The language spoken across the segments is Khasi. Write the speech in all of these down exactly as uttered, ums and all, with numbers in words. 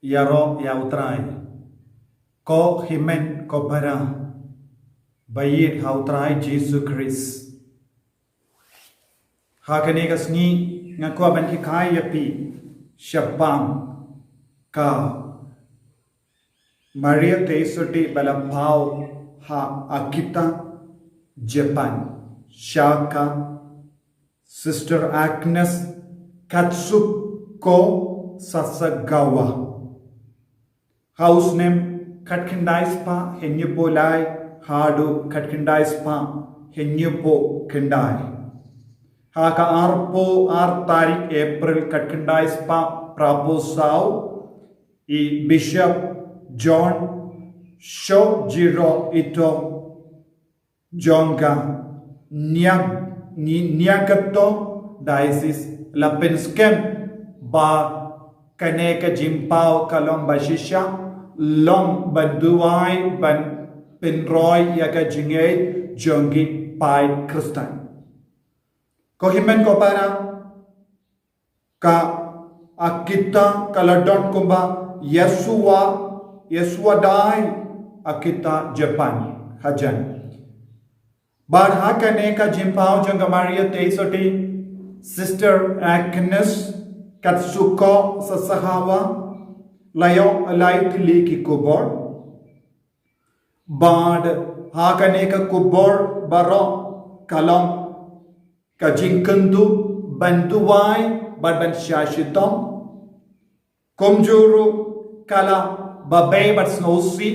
Ïaroh ïa U Trai. Ko hynmen ko para ba ïeit ha U Trai Jisu Khrist. Ha kane ka sngi nga kwah ban hikai ïa phi shaphang ka Maria Theisotti ba la paw ha Akita, Japan, sha ka Sister Agnes Katsuko Sasagawa. Ha u snem khatkhyndai spah hynñiewphew lai haduh khatkhyndai spah hynñiewphew khyndai. Ha ka arphew ar tarik April khatkhyndai spah phraphew saw, i Bishop John Shojiro Ito jong ka Niag-, Ni-, Niagato Diocese la pynskhem ba kane ka jingpaw ka long ba shisha, long ban duwai ban pynroi ïa ka jingngeit jong ki paid Khristan. Ko hynmen ko para, ka Akita ka la don kumba Yasuwa, Yasuwa Dai, Akita, Japan, hajan. Bad ha kane ka jingpaw jong ka Maria Theisotti, Sister Agnes Katsuko Sasagawa la ïoh lai tylli ki kubur. Bad ha kane ka kubur baroh ka long ka jingkynduh ban duwai bad ban shah shitom. Kumjuh ruh ka la ba bei bad sngewsih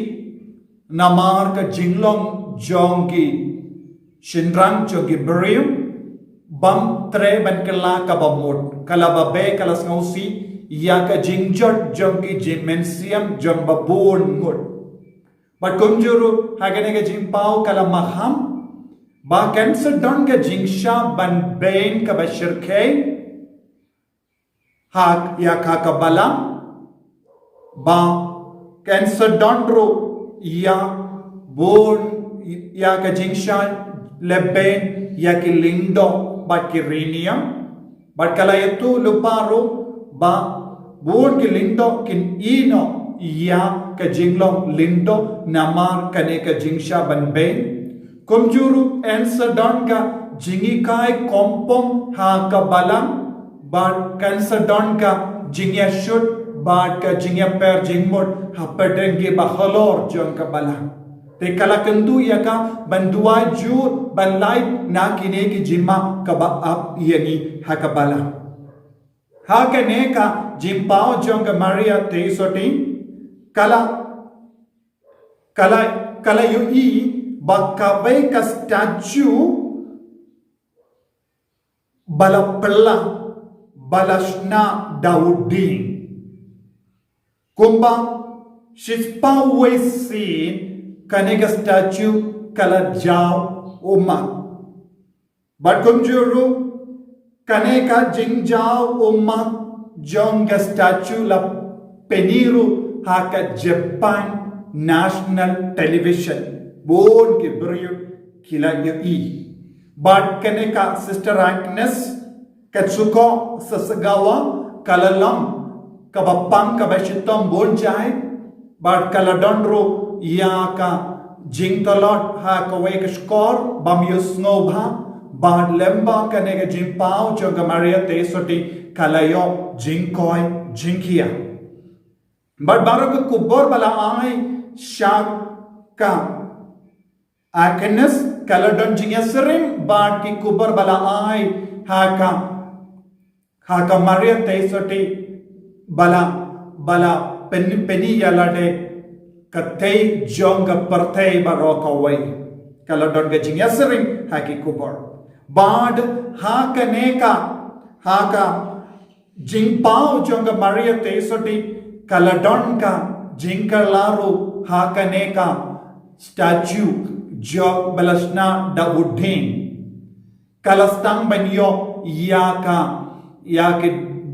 namar ka jinglong jong ki shynrang jong ki briew bym treh ban kylla kaba mut. Ka la ba bei, ka la sngewsih ïa ka jingjot jong ki jingmynsiem jong ba bun ngut. Bad kumjuh ruh ha kane ka jingpaw ka la maham ba kan sa don ka jingshah ban beiñ kaba shyrkhei ha ïa ka, ka balang, ba kan sa don ruh ïa bun ïa ka jingshah leh beiñ ïa ki lyngdoh bad ki riñiang. Bad ka la ïathuh lypa ruh ba bun ki lyngdoh kin ïeh noh ïa ka jinglong lyngdoh namar kane ka jingshah ban beiñ. Kumjuh ruh kan sa don ka jinghikai kompong ha ka balang, bad kan sa don ka jingïashut bad ka jingïaper jingmut hapdeng ki bahalor jong ka balang. Te ka la kynduh ïa ka ban duwai jur ban lait na kine ki jingma kaba ap ïa ngi ha ka balang. Ha kane ka jingpaw jong ka Maria Theisotti, ka la, ka la, ka la ïohi ba kawei ka statue ba la pynlah, ba la shna da u dieng. Kumba shispah wei sien kane ka statue ka la jaw ummat. Bad kumjuh ruh kane ka jingjaw ummat jong ka statue la pyni ruh ha ka Japan National Television. Bun ki briew ki la ïohi. Bad kane ka Sister Agnes Katsuko Sasagawa ka la long kaba pang kaba shitom bun jait, bad ka la don ruh ïa ka jingtlot ha kawei ka shkor bym ïohsngew bha, bad lyngba kane ka jingpaw jong ka Maria Theisotti ka la ïoh jingkoit jingkhiah. Bad baroh ki kubur ba la ai sha ka Agnes ka la don jingïasyriem, bad ki kubur ba la ai ha ka, ha ka Maria Theisotti ba la, ba la pyn-, pyni ïa lade ka tei jong ka pyrthei baroh kawei. Ka la don ka jingïasyriem ha ki kubur. Bad ha kane ka, ha ka jingpaw jong ka Maria Theisotti ka la don ka jingkylla ruh ha kane ka statue jong ba la shna da u dieng. Ka la sdang ban ïoh ïa ka, ïa ki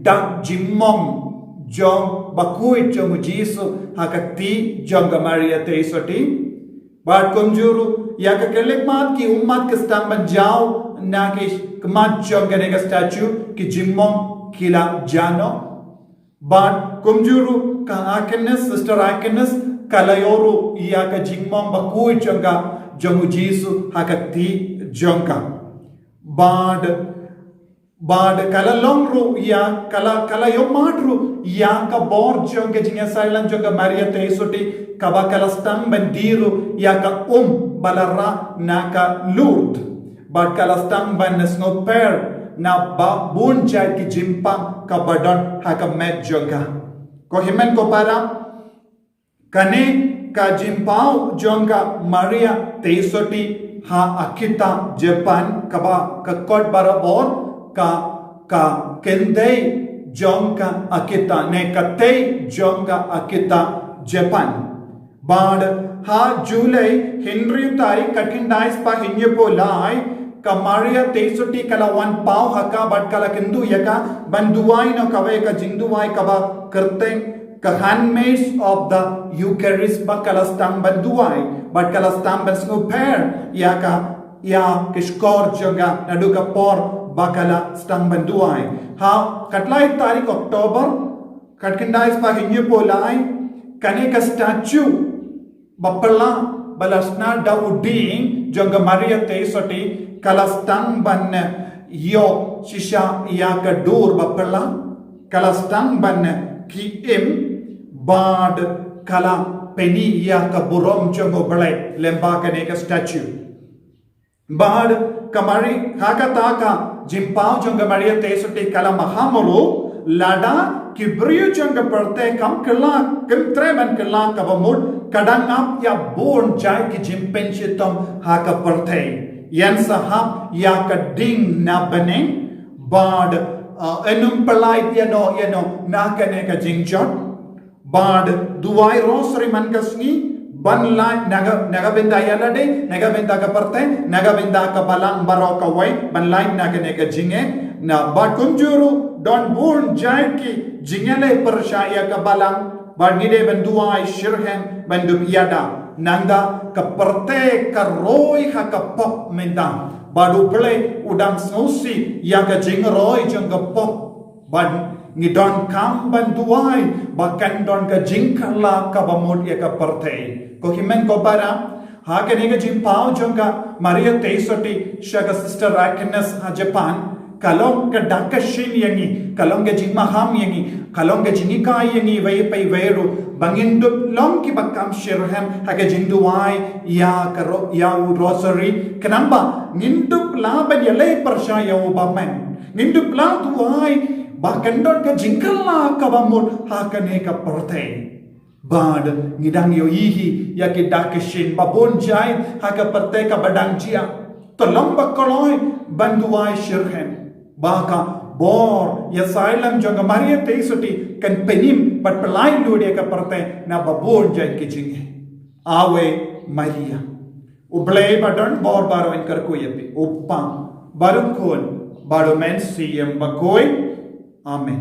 dak jingmong jong bakhuid jong u Jisu ha ka kti jong ka Maria Theisotti. Bad kumjuh ruh ïa ka khyllipmat ki ummat ki sdang ban jaw na ki khmat jong kane ka statue, ki jingmong ki la jah noh. Bad kumjuh ruh ka Agnes, Sister Agnes, ka la ïoh ruh ïa ka jingmong bakhuid jong ka, jong u Jisu ha ka kti jong ka. Bad, bad ka la long ruh ïa, ka la, ka la ïohmad ruh ïa ka bor jong ka jingïasailan jong ka Maria Theisotti, kaba ka la sdang ban die ruh ïa ka um ba la rah na ka Lourdes. Bad ka la sdang ban sngewpher na ba bun jait ki jingpang kaba don ha ka met jong ka. Ko hynmen ko para, kane ka jingpaw jong ka Maria Theisotti ha Akita, Japan, kaba ka kot barabor ka, ka kynthei jong ka Akita, ne ka thei jong ka Akita, Japan. Bad ha July hynriew tarik, khatkhyndai spah hynñiewphew lai, ka Maria Theisotti ka la wan paw ha ka bad ka la kynduh ïa ka ban duwai noh, kawei ka jingduwai kaba kyrteng ka Handmaids of the Eucharist, bad ka la sdang ban duwai, bad ka la sdang ban sngewpher ïa ka, ïa ki shkor jong ka naduh ka por ba ka la sdang ban duwai. Ha khatlai tarik October, khatkhyndai spah hynñiewphew lai, kane ka statue ba phylla ba la shna da u dieng jong ka Maria Theisotti ka la sdang ban ïoh shisha ïa ka dur ba phylla, ka la sdang ban ki im, bad ka la pyni ïa ka burom jong U Blei lyngba kane ka statue. Bad ka Mari-, ha kata ka jingpaw jong ka Maria Theisotti ka la maham ruh, lada ki briew jong ka pyrthei kam kylla, kim treh ban kylla kaba mut, ka dang ap ïa bun jait ki jingpynshitom ha ka pyrthei. Ïan sa hap ïa ka dieng na bneng, bad, uh, yn ym pyllait ïano ïano na kane ka jingjot. Bad duwai rosary man ka sngi, ban lait na ka, na ka bynta ïa lade, na ka bynta ka pyrthei, na ka bynta ka balang baroh kawei, ban lait na kane ka jingeh. Na bad kumjuh ruh don bun jait ki jingeh leh pyrshah ïa ka balang, bad ngi dei ban duwai shitrhem ban dup ïada. Nangta ka pyrthei ka roi ha ka pop mynta, bad U Blei u dang sngewsih ïa ka jingroi jong ka pop. Bad ngi donkam ban duwai ba kan don ka jingkylla kaba mut ïa ka pyrthei. Ko hynmen ko para, ha kane ka jingpaw jong ka Maria Theisotti sha ka Sister Agnes ha Japan, ka long ka dak ka shin ïa ngi, ka long ka jingmaham ïa ngi, ka long ka jinghikai ïa ngi iwei pa iwei ruh, ba ngin dup long kiba kam shitrhem ha ka jingduwai ïa ka ro-, ïa u rosary, khnang ba ngin dup lah ban ïaleh pyrshah ïa u bymman. Ngin dup lah duwai ba kan don ka jingkylla kaba mut ha kane ka pyrthei. Bad ngi dang ïohi hi ïa ki dak ki shin ba bun jait ha ka pyrthei kaba dang jia. To long ba kloi ban duwai shitrhem ba ka bor ïasailam jong ka Maria Theisotti kan pynim bad pyllait lut ïa ka pyrthei na ba bun jait ki jingeh. Ave Maria. U Blei ba don bor baroh un kyrkhu ïa phi, U Kpa, bad U Khun, bad U Mynsiem Bakhuid. Amen.